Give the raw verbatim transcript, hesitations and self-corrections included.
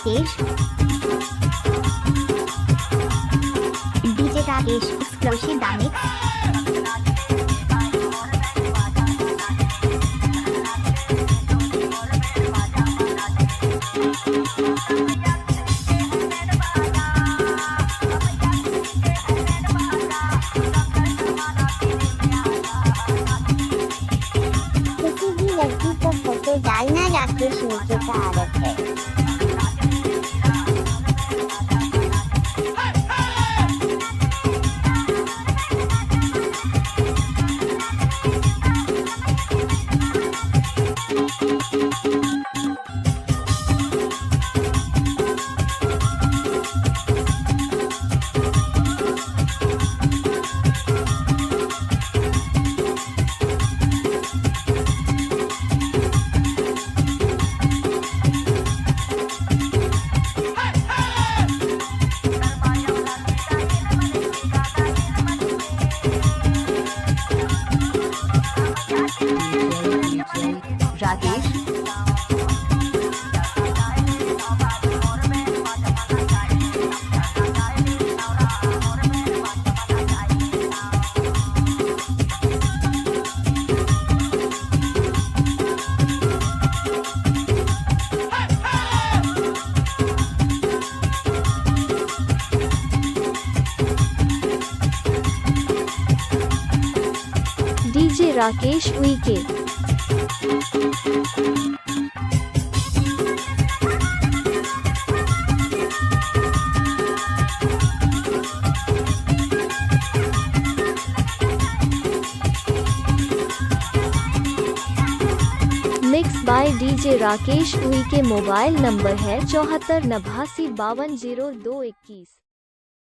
Rakesh, DJ Rakesh, exclusive mix। किसी भी लड़की को फोटो डालना राकेश उइके का आदत है। Rakesh. DJ Rakesh Uikey. Mix by DJ Rakesh Uikey. Mobile number है चौहत्तर नवासी बावन जीरो दो इक्कीस।